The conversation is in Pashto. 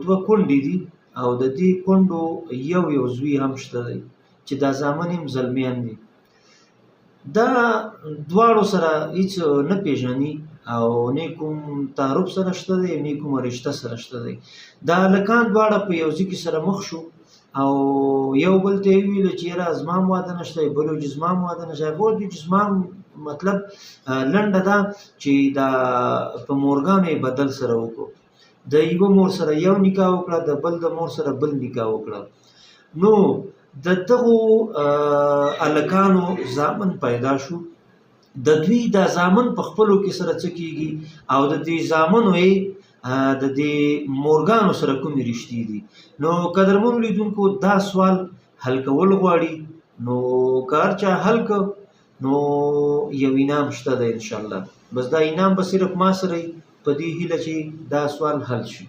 دوه کونډې دي او د دې کونډو یو یو زوی هم شته دی چې دا زامن هم زلمیان دي. دا دواړو سره هیڅ نه پیژني او نه کوم تعارف سره شته دی، نه کومه رشته سره شته دی. دا هلکان دواړه په یو ځای کې سره مخ شو او یو بل ته یې وویل چې یاره زما هم واده نشته، بل وویل چې زما هم واده نشته، هغه وویل چې زما هم، مطلب لنډه دا چې دا په مورګانو یې بدل سره وکړو. د یوه مور سره یو نکاح وکړه، د بل د مور سره بل نکاح وکړه. نو د دغو هلکانو زامن پیدا شو. د دوی دا زامن په خپلو کې سره څه کیږي او د دې زامنو یې د دې مورګانو سره کومې رشتې دي؟ نو قدرمنو لیدونکو، دا سوال حل کول غواړي. نو که هر چا حل کړ نو یو انعام شته دی انشاءالله. بس دا انعام به صرف ما سره وي، په دې هیله چې دا سوال حل شي.